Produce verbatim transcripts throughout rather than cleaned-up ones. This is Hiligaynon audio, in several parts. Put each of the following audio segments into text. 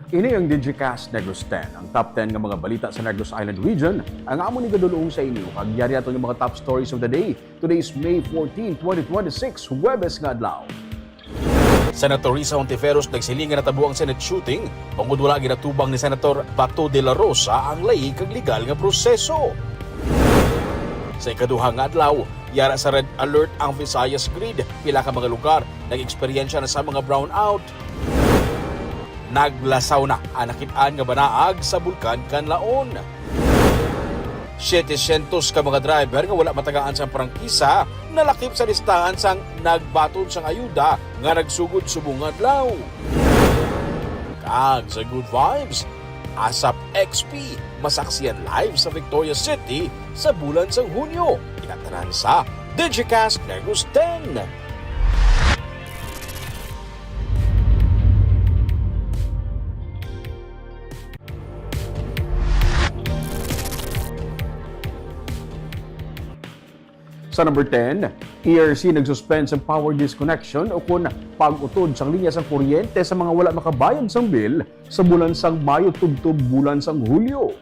Ini ang Digicast Negros ten, ang top ten nga mga balita sa Negros Island Region, ang amo ni gadulong sa inyo, kag yari ato nga mga top stories of the day. Today is May fourteen, twenty twenty-six, Huwebes nga adlaw. Senator Risa Hontiveros nagsiling nga natabo ang Senate shooting tungod wala ginatubang ni Senator Bato de la Rosa ang layi kag legal nga proseso. Sa ikaduha nga adlaw, yara sa red alert ang Visayas Grid. Pila ka mga lugar nag-eksperyensya na sa mga brownout. Naglasaw na ang nakit-an nga banaag sa Bulkan Kanlaon. Setecientos ka mga driver nga wala matagaan sang prangkisa nalakip sa listahan sang nagbaton sang ayuda nga nagsugod subong nga adlaw. Kag sa Good Vibes, ASAP X P masaksihan live sa Victoria City sa bulan sang Hunyo. Kinatanan sa Digicast Negros ten. Sa number ten, E R C nag-suspend sang power disconnection o kon pag-utod sang linya sang kuryente sa mga wala makabayad sang bill sa bulan sang Mayo tubtob bulan sang Hulyo.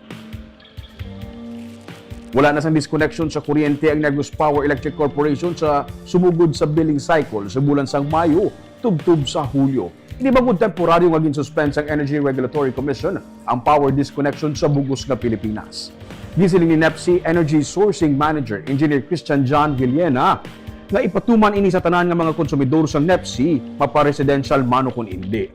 Wala na sang disconnection sa kuryente ang Negros Power Electric Corporation sa sumugod sa billing cycle sa bulan sang Mayo tubtob sa Hulyo. Ini bangod temporaryo nga gin-suspend sang Energy Regulatory Commission ang power disconnection sa bug-os nga Pilipinas. Ginsiling ni NEPC Energy Sourcing Manager Engineer Christian John Villena nga ipatuman ini sa tanan nga mga konsumidor sang NEPC, mapa-residential man o kon indi.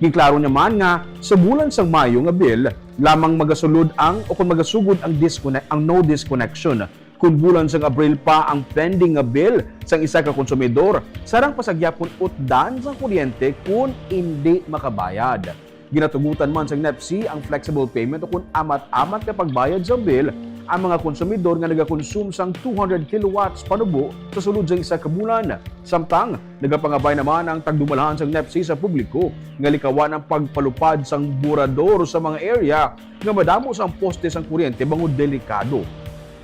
Ginklaro niya man nga sa bulan sang Mayo nga bill lamang magasulod ang o kon magasugod ang disconnect, ang no disconnection. Kon bulan sang Abril pa ang pending nga bill sang isa ka konsumidor, sarang pa sa gyapon utdan sang kuryente kon indi makabayad. Ginatugutan man sang NEPC ang flexible payment o kon amat-amat nga pagbayad sang bill ang mga konsumidor nga nagakonsume sang two hundred kilowatts panubo sa sulod sang isa ka bulan. Samtang, nagapangabay naman ang tagdumalahan sang NEPC sa publiko nga likawan ang pagpalupad sang burador sa mga area nga madamo sang poste sang kuryente bangod delikado.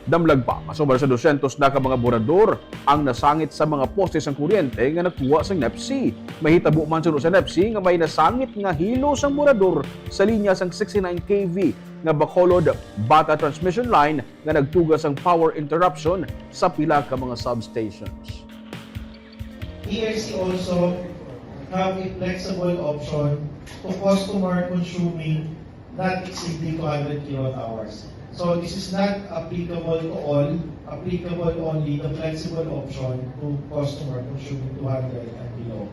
Damlag pa, mas sobra sa dosyentos na ka mga burador ang nasangit sa mga poste sang kuryente nga nakuha sang NEPC. Mahitabo man suno sa NEPC nga may nasangit nga hilo sang burador sa linya sang sixty-nine K V nga Bacolod Bata Transmission Line nga nagtuga sang power interruption sa pila ka mga substations. E R C also have a flexible option to customer consuming not exceeding two hundred kilowatt hours. So this is not applicable to all, applicable only the flexible option to customer consuming two hundred and below.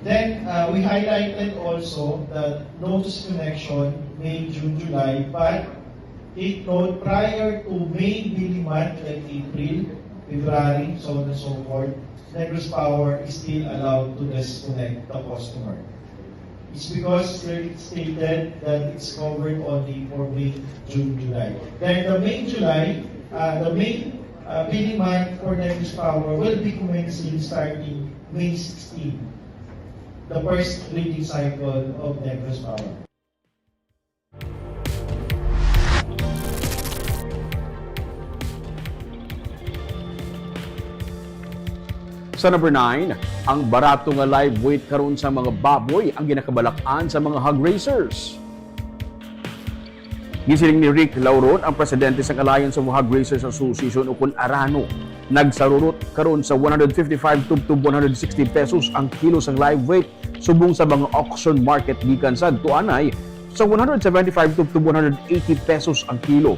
Then, uh, we highlighted also the no disconnection May, June, July, but take note, prior to May billing month, like April, February, so on and so forth, Negros Power is still allowed to disconnect the customer. It's because it's clearly stated that it's covered only for May, June, July. Then the May, July, uh, the May, uh, billing month for Negros Power will be commencing starting May sixteen, the first reading cycle of Negros Power. Sa number nine, ang barato nga live weight karon sa mga baboy ang ginakabalak-an sa mga hog raisers. Gisiling ni Rick Lauron, ang presidente sang Alliance of Hog Raisers Association, ukon ARANO, nagsarurot karon sa one hundred fifty-five tubtob one hundred sixty pesos ang kilo sang live weight subong sa mga auction market gikan sa adtuanay sa one hundred seventy-five tubtob one hundred eighty pesos ang kilo.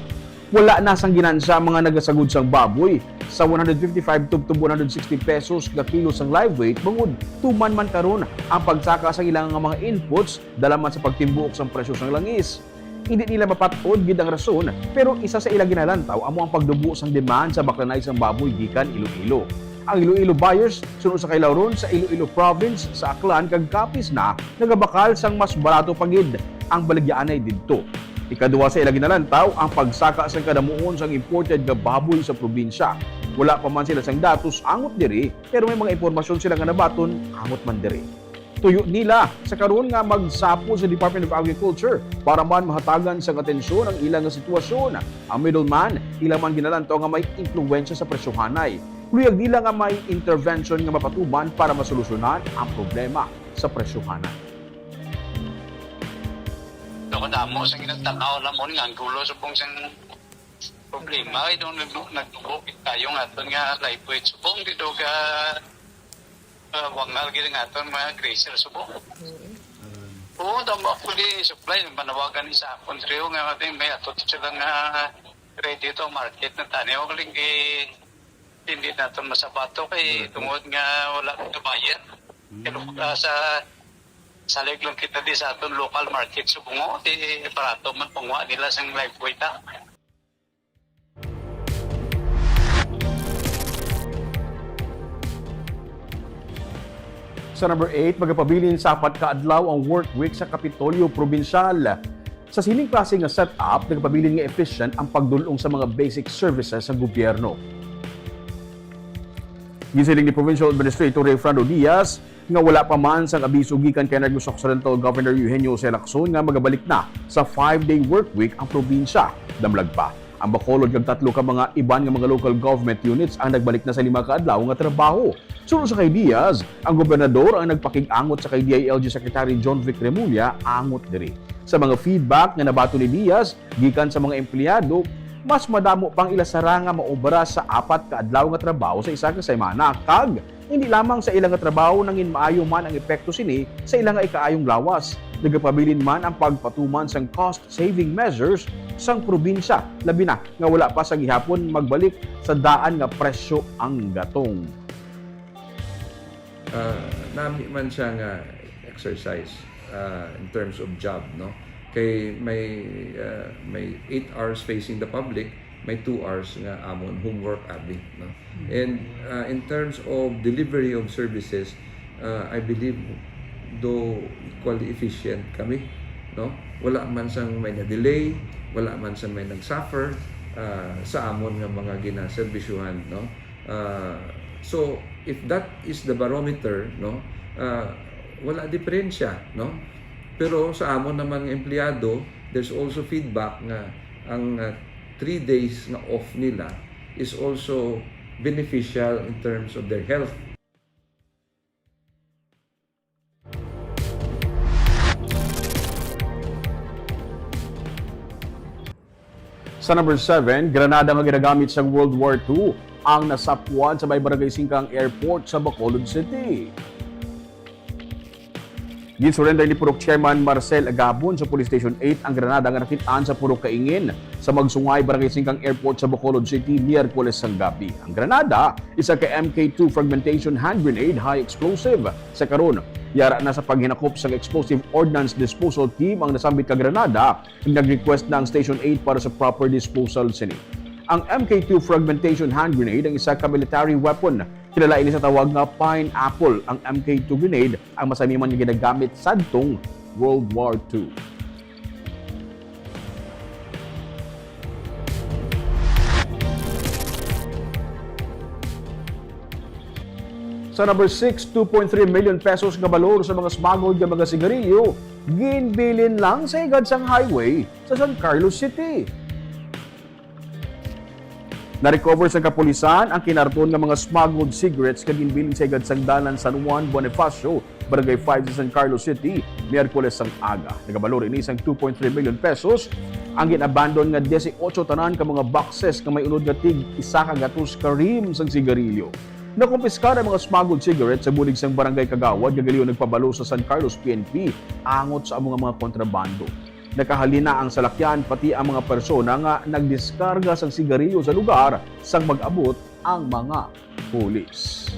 Wala na sang ginansya ang mga nagasagod sang baboy sa one hundred fifty-five tubtob one hundred sixty pesos nga kilo sang live weight bangod tuman man karon ang pagsaka sang ilang nga mga inputs dala man sa pagtimbuok sang presyo sang langis. Hindi nila mapat-od gid ang rason, pero isa sa ila ginalantaw amo ang pagdubo sang demand sa baklanay sang baboy gikan Iloilo. Ang Iloilo buyers, suno sa kay Lauron, sa Iloilo Province, sa Aklan kag Capiz na nagabakal sang mas barato pa gid ang baligyaanay didto. Ikaduha sa ila ginalantaw ang pagsaka sang kadamuon sang imported nga baboy sa probinsya. Wala pa man sila sang datos angot diri, pero may mga impormasyon sila nga nabaton angot man diri. Tuyo nila sa karon nga magsapol sa Department of Agriculture para man mahatagan sang atensyon ang ila nga sitwasyon. Ang middleman, ila man ginalantaw nga may impluwensya sa presyohanay. Luyag nila nga may intervention nga mapatuman para masolusyonan ang problema sa presyohanay. Damo sa ginatanaw namon nga ang gulo subong sang problema ay doon nag-, nagtubo tayo nga aton nga life weight subong dito ka, ah, wangal gid ang aton mga grazer subong. Oo, tama ako di supply, manawagan ni sa akon trio nga ating may ato sila nga ready to market na tani. Ako lang kay hindi naton masabato kay tungod nga wala ka buyer. Pero, ah, sa salig lang kita di sa aton local market subong, di barato man panguha nila sang live weight, ah. Sa number eight, magapabilin sa apat ka adlaw ang work week sa Kapitolyo Probinsyal. Sa sining klase nga setup, nagapabilin nga efficient ang pagdul-ong sa mga basic services sa gobyerno. Ginsiling ni Provincial Administrator Rayfrando Diaz nga wala pa man sang abiso gikan kay Negros Occidental Governor Eugenio Jose Lacson nga magabalik na sa five-day work week ang probinsya. Damlag pa, ang Bacolod kag tatlo ka mga iban nga mga local government units ang nagbalik na sa lima ka adlaw nga trabaho. Suno sa kay Diaz, ang gobernador ang nagpakig-angot sa kay D I L G Secretary John Vic Remulla angot diri. Sa mga feedback nga nabaton ni Diaz gikan sa mga empleyado, mas madamo pang ila sara nga maobra sa apat ka adlaw nga trabaho sa isa ka semana, kag hindi lamang sa ila nga trabaho nangin maayo man ang epekto sini sa ila nga ikaayong lawas. Nagapabilin man ang pagpatuman sang cost saving measures sang probinsya, labi na nga wala pa sa gihapon magbalik sa daan nga presyo ang gatong. Ah, nami man siya nga exercise, ah, in terms of job, no? Kay may, ah, may eight hours facing the public, may two hours nga amon homework abi, no? And, ah, in terms of delivery of services, ah, I believe though equally efficient kami, no? Wala man sang may na-delay, wala man sang may nag-suffer, ah, sa amon nga mga ginaserbisyuhan, no? Ah, so, if that is the barometer, no, ah, wala diferensya, no? Pero sa amon naman nga empleyado, there's also feedback nga ang, ah, three days nga off nila is also beneficial in terms of their health. Sa number seven, granada nga ginagamit sa World War Two ang nasapwan sa may Barangay Singkang Airport sa Bacolod City. Gin-surrender ni Purok Chairman Marcel Agabon sa Police Station eight ang granada nga nakit-an sa Purok Kaingin sa Magsungay, Barangay Singkang Airport sa Bacolod City, Miyerkules sang gabi. Ang granada, isa ka M K two fragmentation hand grenade, high explosive. Sa karon, yara na sa paghinakop sang Explosive Ordnance Disposal Team ang nasambit ka granada. Nag-request na ang Station eight para sa proper disposal sini. Ang M K two fragmentation hand grenade ang isa ka military weapon. Kilala ini sa tawag nga pineapple. Ang M K two grenade ang masamiman nga ginagamit sadtong World War Two. Sa number six, two point three million pesos nga balor sa mga smuggled nga mga sigarilyo ginbilin lang sa higad sang highway sa San Carlos City. Na-recover sang kapulisan ang kinarton nga mga smuggled cigarettes nga ginbilin sa higad sang dalan San Juan Bonifacio, Barangay five sa San Carlos City, Miyerkules sang aga. Nagabalor ini sang two point three million pesos ang gin-abandon nga dieciocho tanan ka mga boxes nga may unod nga tig isa ka gatos ka ream sang sigarilyo. Nakumpiskar ang mga smuggled cigarettes sa bulig sang barangay kagawad nga gali nagpabalo sa San Carlos P N P angot sa amo nga mga kontrabando. Nakahalin na ang salakyan, pati ang mga persona nga nagdiskarga sang sigarilyo sa lugar sang mag-abot ang mga pulis.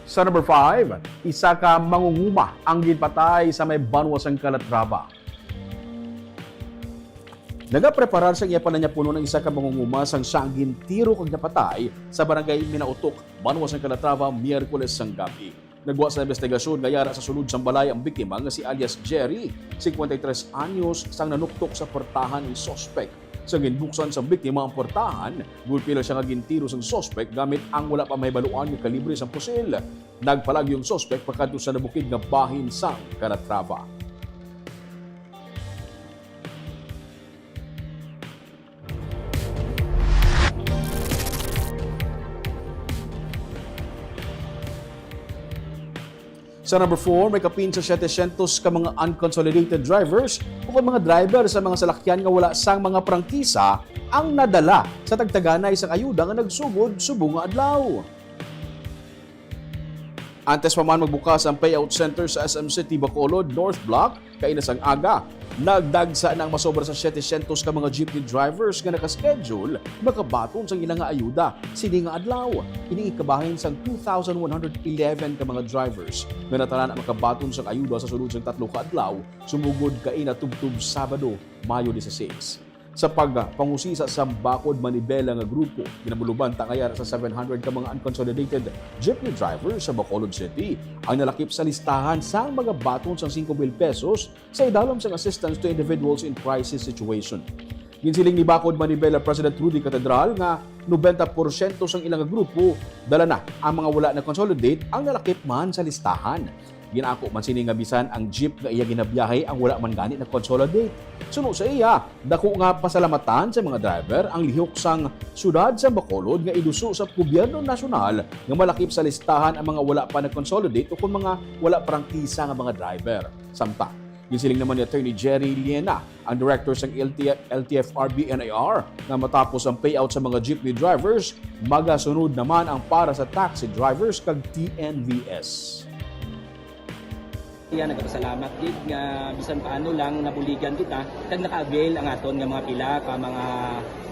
Sa number five, isa ka mangunguma ang ginpatay sa may banwa sang Calatrava. Nagapreparar sang iya pananyapunon ang isa ka mangunguma sang siya ang gintiro kag napatay sa barangay Minautok, banwa sang Calatrava, Miyerkules sang gabi. Nagwa sa investigasyon nga yara sa sulod sang balay ang biktima nga si alias Jerry, singkwenta y tres anyos, sang nanuktok sa puwertahan ang suspek. Sang ginbuksan sang biktima ang puwertahan, gulpi lang siya nga gintiro sang suspek gamit ang wala pa mahibaluan nga kalibre sang pusil. Nagpalagyo ang suspek pakadto sa nabukid nga bahin sang Calatrava. Sa number four, may kapin sa setecientos ka mga unconsolidated drivers o kon mga driver sa mga salakyan nga wala sang mga prangkisa ang nadala sa tagtaganay sang ayuda nga nagsugod subong nga adlaw. Antes pa man magbukas ang payout center sa S M City Bacolod North Block, kaina sang aga, nagdagsa na ang masobra sa setecientos ka mga jeepney drivers nga naka-schedule makabaton sang ila nga ayuda sini nga adlaw. Ini ikabahin sang two thousand one hundred eleven ka mga drivers nga natanan ang makabaton sang ayuda sa sulod sang tatlo ka adlaw, sumugod kaina tubtob Sabado, Mayo dieciséis. Sa pagpangusisa sa Bakod Manibela nga grupo, ginabulubanta nga yara sa seven hundred ka mga unconsolidated jeepney drivers sa Bacolod City ang nalakip sa listahan sang magabaton sang singko mil pesos sa idalom sang Assistance to Individuals in Crisis Situation. Ginsiling ni Bakod Manibela President Rudy Catedral nga nobenta porsyento sang ilang grupo dala na ang mga wala na-consolidate ang nalakip man sa listahan. Ginako man sini nga bisan ang jeep nga iya ginabiyahe ang wala man gani na-consolidate. Suno sa iya, dako nga pasalamatan sa mga driver ang lihok sang siyudad sa Bacolod nga iduso sa gobyerno nasyonal nga malakip sa listahan ang mga wala pa na-consolidate o kon mga wala prangkisa nga mga driver. Samtang, ginsiling naman ni Attorney Jerry Liena, ang director sang L T F, L T F R B N I R, nga matapos ang payout sa mga jeepney drivers, magasunod naman ang para sa taxi drivers kag T N V S. Iya, nagapasalamat gid nga bisan paano lang nabuligan kita kag naka-avail ang aton nga mga pila ka mga,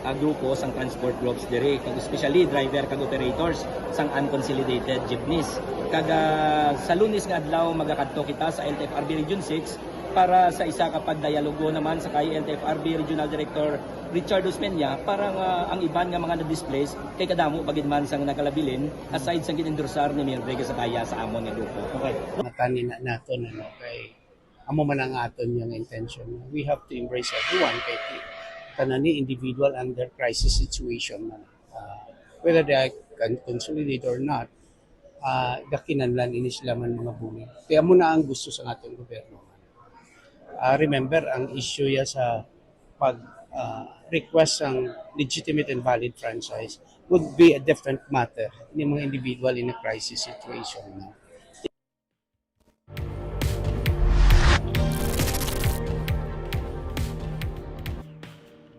ah, grupo sang transport groups diri, kag especially driver kag operators sang unconsolidated jeepneys. Kag, ah, sa Lunes nga adlaw magakadto kita sa L T F R B Region six para sa isa ka pagdialogo naman sa kay L T F R B Regional Director Richard Osmeña para nga ang iban nga mga na-displace kay kadamo pa gid man sang nakalabilin aside sang gin-endorsar ni Mayor Brega Sabaya sa amon nga grupo. Okay. Matani na naton, ano, kay amo man ang aton nga intention. We have to embrace everyone kay ti-, tanan ni individual under crisis situation man. Ah, whether they are con-, consolidated or not, ah, gakinahanglan ini sila man mga bulig. Kaya amo na ang gusto sa aton gobyerno. Ah, remember, ang issue ya sa pag, ah, request sang legitimate and valid franchise would be a different matter. Ini mga individual in a crisis situation, no?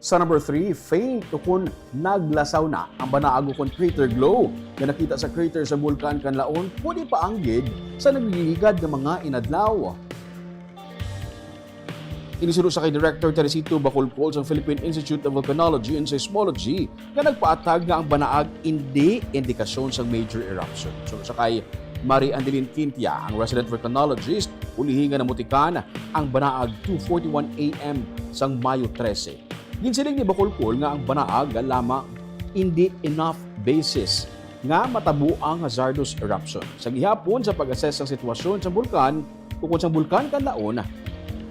Sa number three, faint o kon naglasaw na ang banaag o kon crater glow nga nakita sa crater sa Bulkan Kanlaon, pwede pa anggid sa nagliligad nga mga inadlaw. Ini suno sa kay Director Teresito Bacolcol sang Philippine Institute of Volcanology and Seismology nga nagpaatag nga ang banaag indi indikasyon sang major eruption. Suno sa kay Mary Andeline Quintia, ang resident volcanologist, ulihi nga namutikan ang banaag two forty-one A M sang Mayo trese. Ginsiling ni Bacolcol nga ang banaag lamang indi enough basis nga matabo ang hazardous eruption. Sa gihapon sa pag-assess sang sitwasyon sa bulkan, ukon sang Bulkan Kanlaon,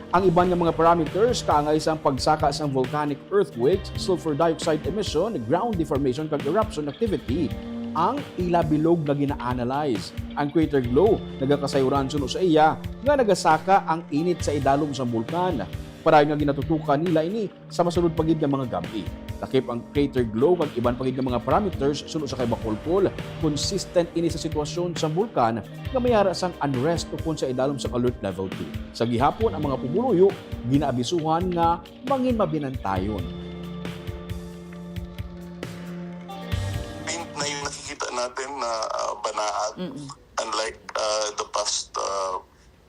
ang iban nga mga parameters kaangay sang pagsaka sang volcanic earthquakes, sulfur dioxide emission, ground deformation kag eruption activity ang ila bilog nga gina-analyze. Ang crater glow nagakasayuran suno sa iya nga nagasaka ang init sa idalom sang bulkan. Padayon nga ginatutukan nila ini sa masunod pa gid nga mga gab-i. Lakip ang crater glow kag iban pa gid nga mga parameters suno sa kay Bacolcol, consistent ini sa sitwasyon sa bulkan nga may ara sang unrest ukon sa idalom sang alert level two. Sa gihapon, ang mga pumuluyo ginaabisuhan nga mangin mabinantayon. Pink na yung nakikita natin na, ah, banaag. Mm-mm. Unlike, ah, the past, ah,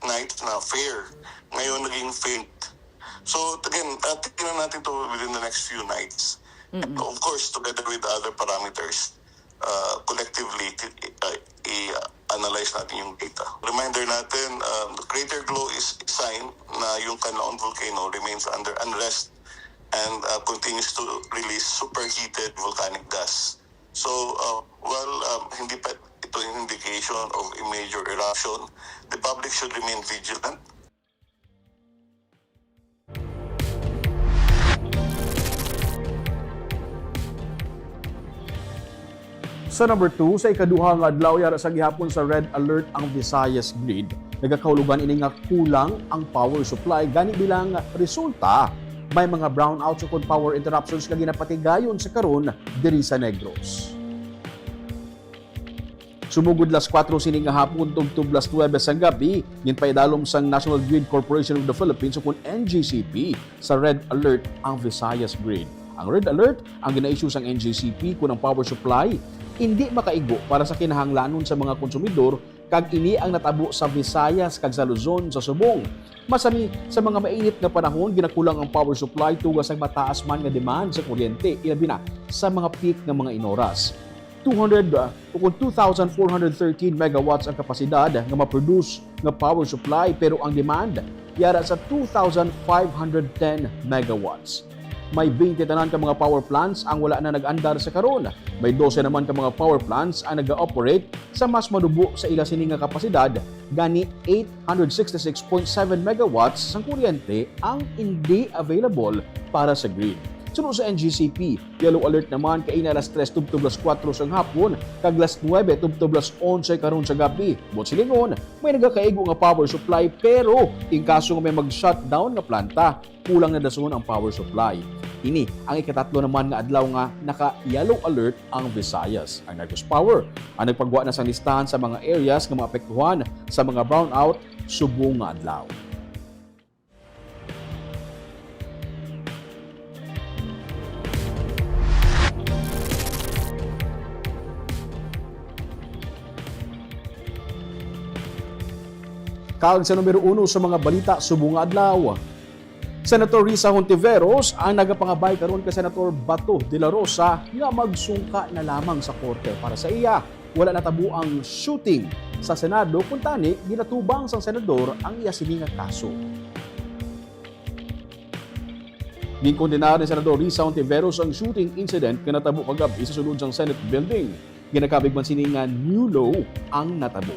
nights na fair, ngayon naging faint. So again, uh, tingnan natin to within the next few nights. Mm-mm. And of course, together with other parameters, uh, collectively, ti-, uh, i-analyze natin yung data. Reminder natin, um, the crater glow is a sign na yung Kanlaon volcano remains under unrest and, uh, continues to release superheated volcanic gas. So, uh, while, um, hindi pa ito yung indication of a major eruption, the public should remain vigilant. Sa number two, sa ikaduha nga adlaw yara sa gihapon sa red alert ang Visayas Grid. Nagakahulugan ini nga kulang ang power supply, gani bilang resulta, may mga brownouts ukon power interruptions nga ginapatigayon sa karon diri sa Negros. Sumugod las kuwatro sini nga hapon tubtob las nuwebe sang gabi, ginpaidalom sang National Grid Corporation of the Philippines, ukon N G C P, sa red alert ang Visayas Grid. Ang red alert ang gina-issue sang N G C P kon ang power supply indi makaigo para sa kinahanglanon sa mga konsumidor, kag ini ang natabo sa Visayas kag sa Luzon sa subong. Masami sa mga mainit nga panahon, ginakulang ang power supply tungod sa mataas man nga demand sa kuryente, ilabi na sa mga peak nga mga inoras. Two hundred, uh, ukon two thousand four hundred thirteen megawatts ang kapasidad nga ma-produce nga power supply, pero ang demand yara sa two thousand five hundred ten megawatts. May twenty tanan ka mga power plants ang wala na nag-andar sa karon. May dose naman ka mga power plants ang naga-operate sa mas manubo sa ila sini nga kapasidad, gani eight hundred sixty-six point seven megawatts sang kuryente ang indi available para sa grid. Suno sa N G C P, yellow alert naman kaina alas tres tubtob alas kuwatro sang hapon kag alas nuwebe tubtob alas onse karon sa gabi. Buot silingon, may nagakaigo nga power supply, pero in kaso nga may mag-shutdown nga planta, kulang na dason ang power supply. Ini ang ikatatlo naman nga adlaw nga naka-yellow alert ang Visayas. Ang Negros Power ang nagpagwa na sang listahan sa mga areas nga maapektuhan sa mga brownout subong nga adlaw. Kag sa numero uno sa mga balita subong nga adlaw, Senator Risa Hontiveros ang nagapangabay karon kay Senator Bato de la Rosa nga magsungka na lamang sa korte para sa iya. Wala natabo ang shooting sa Senado, kuntani ginatubang sang senador ang iya sini nga kaso. Ginkondenar ni Senador Risa Hontiveros ang shooting incident nga natabo kagab-i sa sulod sang Senate building. Ginakabig man sini nga new law ang natabo.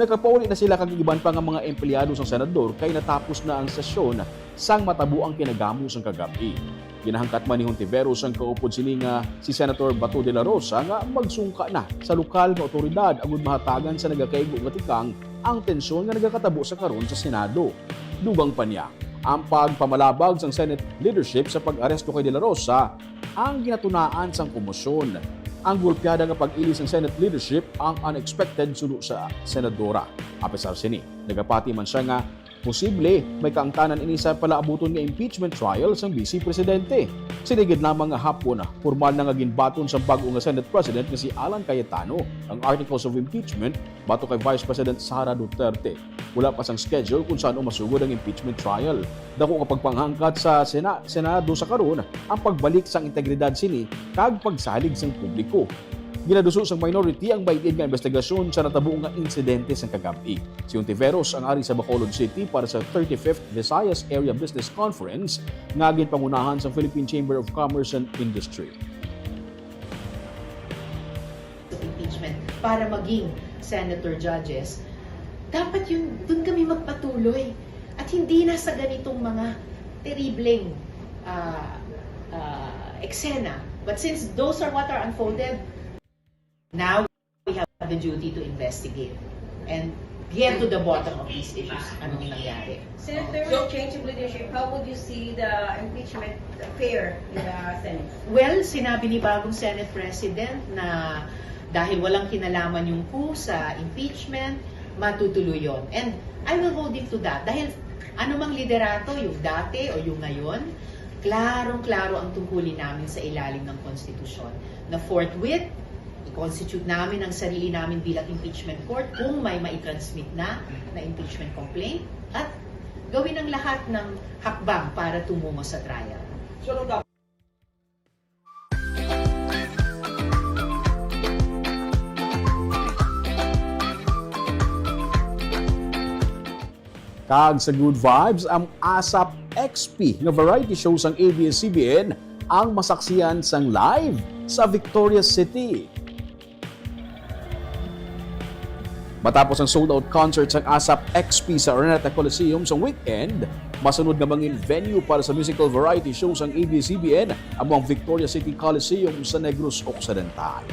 Nagkapauli na sila kag iban pa nga mga empleyado sang senador kay natapos na ang sesyon sang matabo ang kinagamo sang kagab-i. Ginahangkat man ni Hontiveros ang kaupod sini nga si Senator Bato de la Rosa nga magsungka na sa lokal nga awtoridad agud mahatagan sa nagakaigo nga tikang ang tensyon nga nagakatabo sa karon sa Senado. Dugang pa niya, ang pagpamalabag sang Senate leadership sa pag-aresto kay De La Rosa ang ginatunaan sang komosyon. Ang golpeada nga pag-ili sang Senate leadership ang unexpected suno sa senadora. Apisar sini, nagapati man sia nga posible may kaangtanan ini sa palaabuton nga impeachment trial sang Vice Presidente. Sini gid lamang nga hapon, pormal na nga ginbaton sang bag-o nga Senate President nga si Alan Cayetano ang articles of impeachment batok kay Vice President Sara Duterte. Wala pa sang schedule kung san-o masugod ang impeachment trial. Dako nga pagpanghangkat sa Sena-, Senado sa karon ang pagbalik sang integridad sini kag pagsalig sang publiko. Ginaduso sang minority ang baid-id nga investigasyon sa natabo nga insidente sang kagab-i. Si Hontiveros ang ari sa Bacolod City para sa thirty-fifth Visayas Area Business Conference nga ginpangunahan sang Philippine Chamber of Commerce and Industry. Impeachment para maging senator judges, dapat yun, dun kami magpatuloy. At hindi na sa ganitong mga teribleng, ah, ah, eksena. But since those are what are unfolded, now we have the duty to investigate and get to the bottom of these issues. Anong nangyari? Senator, with change of leadership, how would you see the impeachment affair in the Senate? Well, sinabi ni bagong Senate President na dahil walang kinalaman yung coup sa impeachment, matutuloy yon. And I will hold him to that. Dahil anumang liderato, yung dati o yung ngayon, klarong-klaro ang tungkulin namin sa ilalim ng konstitusyon na forthwith, i-constitute namin ang sarili namin bilang impeachment court kung may mai-transmit na na impeachment complaint at gawin ang lahat ng hakbang para tumungo sa trial. So, anong dapat Kag sa Good Vibes, ang ASAP X P nga variety show sang A B S C B N ang masaksihan sang live sa Victorias City. Matapos ang sold-out concert sang ASAP X P sa Araneta Coliseum sa weekend, masunod nga mangin venue para sa musical variety show sang A B S C B N amo ang Victorias City Coliseum sa Negros Occidental.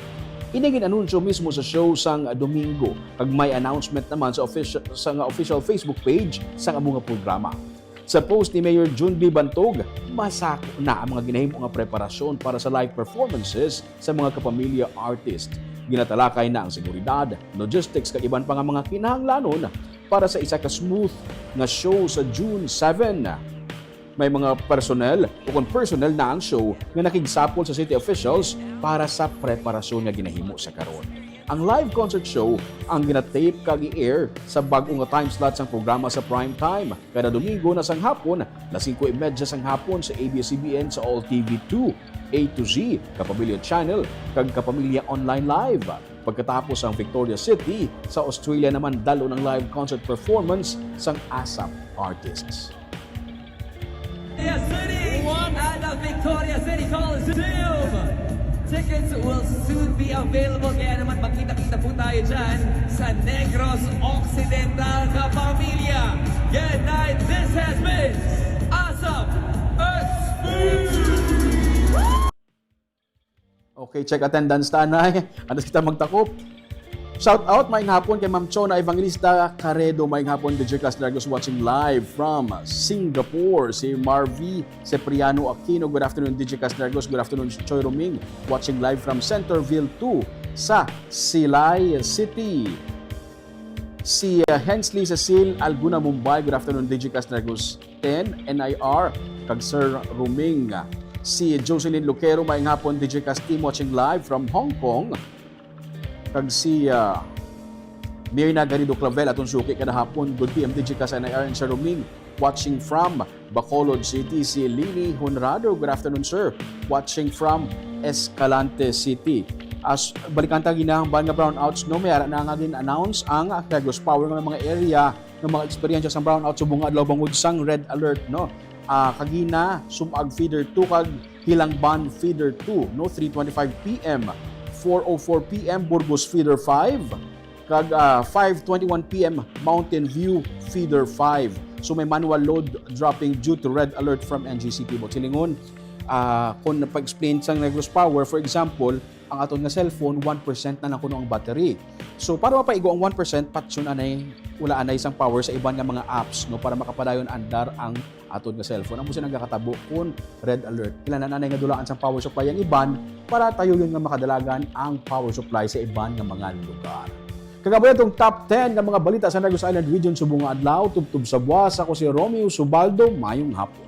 Ini gin-anunsyo mismo sa show sang Domingo, kag may announcement naman sa official, sa nga official Facebook page sang amo nga programa. Sa post ni Mayor Jun B Bantog, masako na ang mga ginahimo nga preparasyon para sa live performances sa mga kapamilya artist. Ginatalakay na ang seguridad, logistics kag iban pa nga mga kinahanglanon para sa isa ka smooth nga show sa June seven. May mga personnel o kon personnel na ang show nga nakigsapol sa city officials para sa preparasyon nga ginahimo sa karon. Ang live concert show ang ginatape kag i-air sa bag-o nga time slot sang programa sa prime time, kada Domingo na sang hapon, las singko y medya sang hapon sa A B S C B N sa All T V two, A to Z, Kapamilya Channel, kag Kapamilya Online Live. Pagkatapos ang Victoria City, sa Australia naman dalon ang live concert performance sang ASAP artists. City at the Victoria City Coliseum. Tickets will soon be available, kaya naman magkita-kita po tayo dyan sa Negros Occidental, Kapamilya. Good night, this has been ASAP Experience. Okay, check attendance, tanay. Andas kita magtakop. Shout out, maayong hapon kay Ma'am Chona Evangelista Caredo. Maayong hapon, D J Casnergos watching live from Singapore. Si Marvi Cipriano Aquino, good afternoon, D J Casnergos. Good afternoon, Choy Roming, watching live from Centerville two sa Silay City. Si uh, Hensley Cecil Alguna Mumbai, good afternoon, D J Casnergos ten, N I R, kag Sir Roming. Si Jocelyn Lucero, maayong hapon, D J Cas team watching live from Hong Kong. Kag si uh, Mirna Garrido Clavel, atong suki kada hapon, good P M D J Cas N I R and Sir Roming, watching from Bacolod City. Si Lily Honrado, good afternoon, sir. Watching from Escalante City. As balikan ta ginahambal nga brownouts, no, may ara na nga gin-announce ang Negros Power nga may mga area nga mga eksperyensya sa brownout subong nga adlaw bangod sang red alert, no. Ah, Kagina, Sumag Feeder two kag Hilangban Feeder two, no, three twenty-five P M, four oh four P M, Burgos Feeder five, kag ah, five twenty-one P M, Mountain View Feeder five. So may manual load dropping due to red alert from N G C P. But silingon, ah, kung napa-explain sang Negros Power, for example, ang aton nga cellphone, one percent na lang kuno ang battery. So para mapaigo ang one percent, patyon anay, wala anay sang power sa iban nga mga apps, no, para makapadayon andar ang aton nga cellphone. Amo sina nagakatabo kun red alert. Kinahanglan anay nga dulaan sang power supply ang iban para tayo yun nga makadalagan ang power supply sa iban nga mga lugar. Kag amo na tong top ten nga mga balita sa Negros Island Region subong nga adlaw, tubtob sa buwas. Ako si Romeo Subaldo. Mayong hapon.